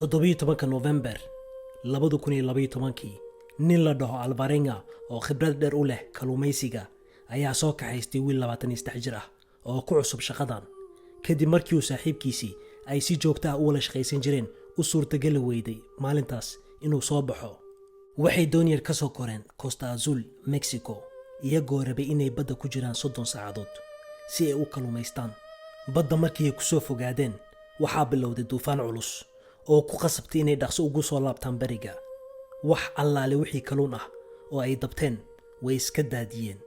17-ka Nofembar 2012-kii, nin la dhaho Alvarenga oo khibrad dheer u leh kalluumaysiga ayaa soo kaxaystay wiil 23 jir ah oo ku cusub shaqadan, kadib markii uu saaxiibkiisii ay si joogto ah u wada shaqaysan jireen u suurtageli weyday maalintaas inuu soo baxo. Waxay doonyar ka soo koreen Costa Azul, Mexico, iyagoo rabay inay badda ku jiraan 30 saacadood si ay u kalluumaystaan. Badda markii ay ku soo fogaadeen, waxaa bilowday duufaan culus oo ku qasabtay inay dhaqso ugu soo laabtaan beriga. Wax allaale wixii kalluun ah oo ay dabteen way iska daadiyeen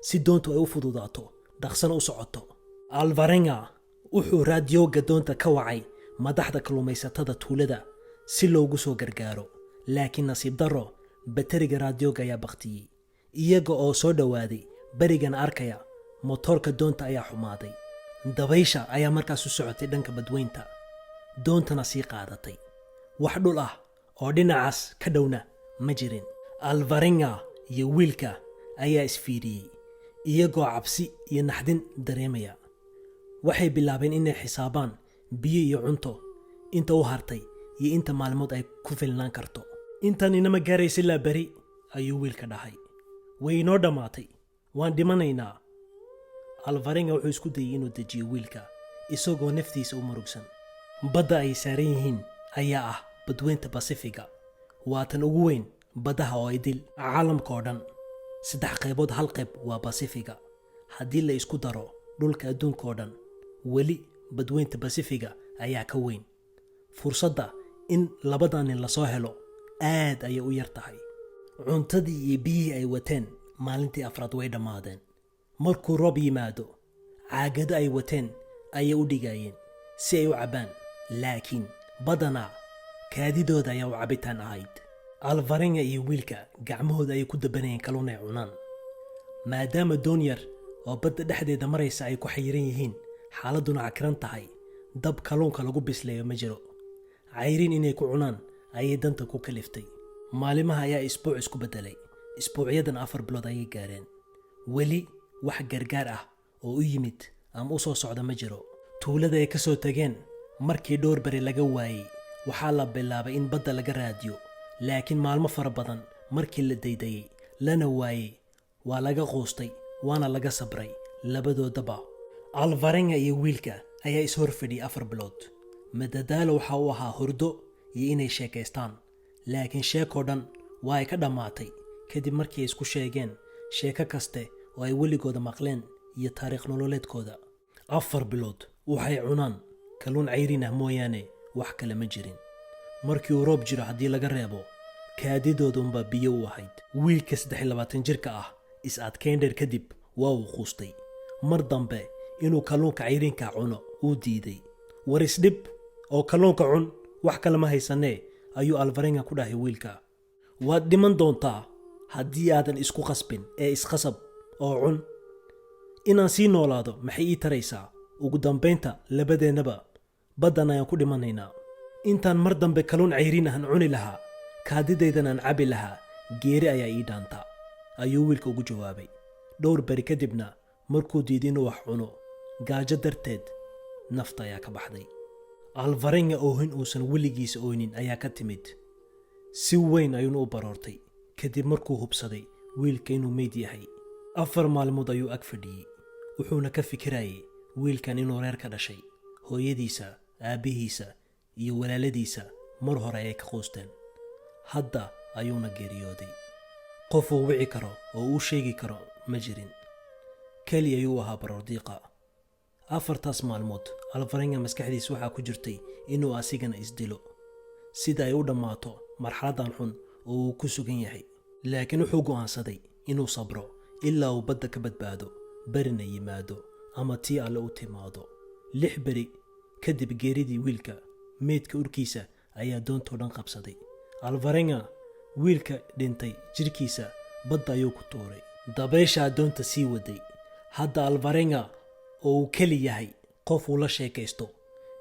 si doontu ay u fududaato, dhaqsana u socoto. Alvarenga wuxuu raadiyooga doonta ka wacay madaxda kalluumaysatada tuulada si loogu soo gargaaro, laakiin nasiib darro bateriga raadiyooga ayaa bakhtiyey. Iyaga oo soo dhowaaday berigana arkaya, motoorka doonta ayaa xumaaday. Dabaysha ayaa markaas u socotay dhanka badweynta, doontana sii qaadatay. Wax dhul ah oo dhinacaas ka dhowna ma jirin. Alvarenga iyo wiilka ayaa isfiiriyey iyagoo cabsi iyo naxdin dareemaya. Waxay bilaabeen inay xisaabaan biyo iyo cunto inta u hartay iyo inta maalmood ay ku filnaan karto. "Intan inama gaaraysa ilaa beri," ayuu wiilka dhahay. "Way inoo dhammaatay, waan dhimanaynaa." Alvarenga wuxuu isku dayey inuu dejiyo wiilka isagoo naftiisa u murugsan. Badda ay saaran yihiin ayaa ah Badweynta Basifiga, waa tan ugu weyn baddaha oo idil caalamka oo dhan. Saddex qaybood hal qayb waa Basifiga. Haddii la isku daro dhulka adduunka oo dhan, weli Badweynta Basifiga ayaa ka weyn. Fursadda in labadan nin lasoo helo aad ayay u yar tahay. Cuntadii iyo biyihii ay wateen maalintii afraad way dhammaadeen. Markuu roob yimaado, caagado ay wateen ayay u dhigayeen si ay u cabbaan, laakiin badanaa kaadidooda ayaa u cabitaan ahayd. Alvarenga iyo wiilka gacmahooda ayay ku dabanayeen kalluun ay cunaan, maadaama doon yar oo badda dhexdeeda maraysa ay ku xayiran yihiin, xaaladduna cakiran tahay. Dab kalluunka lagu bisleeyo ma jiro. Cayrin inay ku cunaan ayay danta ku kaliftay. Maalimaha ayaa isbuuc isku beddelay, isbuucyadan 4 bilood ayay gaareen. Weli wax gargaar ah oo u yimid ama u soo socda ma jiro. Tuulada ay ka soo tageen markii dhowr beri laga waayey, waxaa la bilaabay in badda laga raadiyo, laakiin maalmo fara badan markii la daydayey lana waayey, waa laga quustay waana laga sabray labadoodaba. Alvarenga iyo wiilka ayaa is-hor fadhiyay 4 bilood. Madadaalo waxa uu ahaa hurdo iyo inay sheekaystaan, laakiin sheekoo dhan waa ay ka dhammaatay kadib markii ay isku sheegeen sheeko kaste oo ay weligooda maqleen iyo taariikh nololeedkooda. 4 bilood waxay cunaan kalluun cayrin ah mooyaane wax kale ma jirin. Markii uu roob jiro haddii laga reebo, kaadidooda unbaa biyo u ahayd. Wiilka 23 jirka ah is adkayn dheer kadib waa uu quustay. Mar dambe inuu kalluunka cayrinka cuno uu diiday. "War isdhib oo kalluunka cun, wax kale ma haysanee," ayuu Alvarenga ku dhahay wiilka. "Waad dhiman doontaa haddii aadan isku qasbin ee isqasab oo cun." "Inaan sii noolaado maxay ii taraysaa? Ugu dambaynta labadeennaba baddan ayaan ku dhimanaynaa. Intaan mar dambe kalluun cayrin ahan cuni lahaa, kaadidaydan aan cabi lahaa, geeri ayaa ii dhaanta," ayuu wiilka ugu jawaabay. Dhowr beri kadibna, markuu diiday inuu wax cuno gaajo darteed, nafta ayaa ka baxday. Alvarenga oohin uusan weligiisa ooynin ayaa ka timid. Si weyn ayuuna u baroortay kadib markuu hubsaday wiilka inuu meyd yahay. 4 maalmood ayuu ag fadhiyey, wuxuuna ka fikirayay wiilkan inuu reer ka dhashay. Hooyadiisa, aabbihiisa iyo walaaladiisa mar hore ayay ka quusteen, hadda ayuuna geeriyooday. Qof uu wici karo oo uu sheegi karo ma jirin. Keli ayuu ahaa baroordiiqa. Afartaas maalmood Alvarenga maskaxdiisa waxaa ku jirtay inuu asigana isdilo sida ay u dhammaato marxaladdan xun oo uu ku sugan yahay, laakiin wuxuu go'aansaday inuu sabro ilaa uu badda ka badbaado, berina yimaado ama tii Alle u timaado. 6 beri kadib geeridii wiilka, meydka urkiisa ayaa doontoo dhan qabsaday. Alvarenga wiilka dhintay jirkiisa badda ayuu ku tuuray. Dabayshaa doonta sii waday. Hadda Alvarenga oo uu keli yahay, qof uu la sheekaysto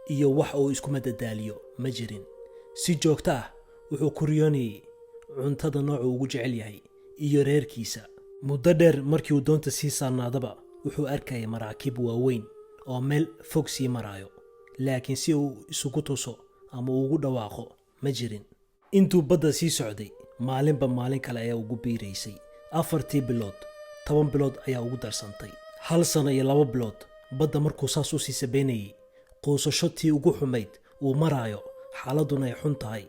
iyo wax uu isku madadaaliyo ma jirin. Si joogto ah wuxuu ku riyoonayay cuntada noocuu ugu jecel yahay iyo reerkiisa. Muddo dheer markii uu doonta sii saarnaadaba, wuxuu arkayay maraakiib waaweyn oo meel fog sii maraayo, laakiin si uu isugu tuso ama uu ugu dhawaaqo Ma jirin. Intuu badda sii socday, maalinba maalin kale ayaa ugu biiraysay. 4-tii bilood, 10 bilood ayaa ugu darsantay. Hal sano iyo 2 bilood badda markuu saas u sii sabaynayay, quusasho tii ugu xumayd uu maraayo, xaaladduna ay xun tahay,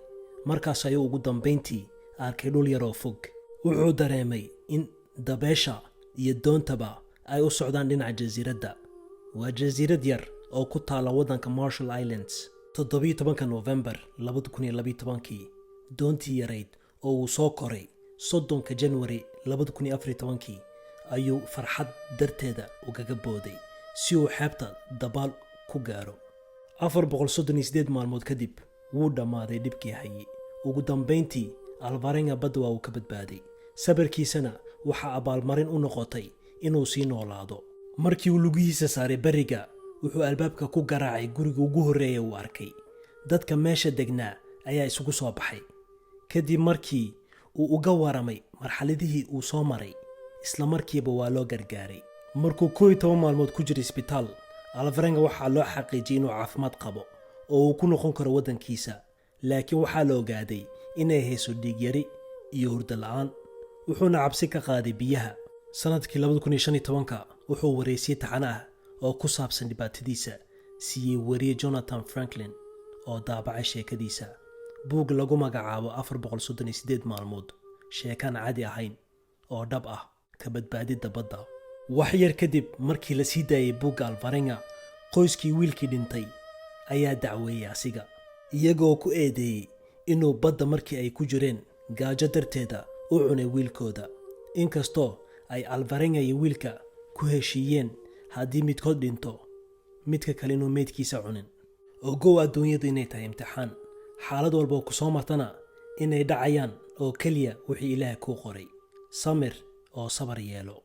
markaas ayuu ugu dambayntii arkay dhul yaroo fog. Wuxuu dareemay in dabeesha iyo doontaba ay u socdaan dhinaca jasiiradda. Waa jasiirad yar oo ku taalla waddanka Marshall Islands. 17-ka Nofembar 2012-kii, doontii yarayd oo uu soo koray 30-ka Janwari 2014-kii ayuu farxad darteeda ugaga booday si uu xeebta dabaal ku gaaro. 438 maalmood kadib wuu dhammaaday dhibkii hayey. Ugu dambayntii Alvarenga badda waa uu ka badbaaday. Sabirkiisana waxaa abaalmarin u noqotay inuu sii noolaado. Markii uu lugihiisa saaray beriga, wuxuu albaabka ku garaacay guriga ugu horreeya uu arkay. Dadka meesha degnaa ayaa isugu soo baxay kadib markii uu uga waramay marxaladihii uu soo maray. Isla markiiba waa loo gargaaray. Markuu 11 maalmood ku jiray isbitaal, Alvarenga waxaa loo xaqiijiyey inuu caafimaad qabo oo uu ku noqon karo waddankiisa, laakiin waxaa la ogaaday inay hayso dhiigyari iyo hurdo la'aan, wuxuuna cabsi ka qaaday biyaha. Sanadkii 2015-ka wuxuu wareysiyey taxane ah oo ku saabsan dhibaatadiisa siiyey wariye Jonathan Franklin, oo daabacay sheekadiisa buug lagu magacaabo 438 maalmood, sheekaan caadi ahayn oo dhab ah ka badbaadidda badda. Wax yar kadib markii la sii daayey buugga Alvarenga, qoyskii wiilkii dhintay ayaa dacweeyey asiga, iyagoo ku eedeeyey inuu badda markii ay ku jireen gaajo darteeda u cunay wiilkooda, inkastoo ay Alvarenga iyo wiilka ku heshiiyeen haddii midkood dhinto, midka kale inuu meydkiisa cunin. Ogow adduunyadu inay tahay imtixaan, xaalad walba oo ku soo martana inay dhacayaan oo keliya wixii Ilaahay kuu qoray. Samir oo sabar yeelo.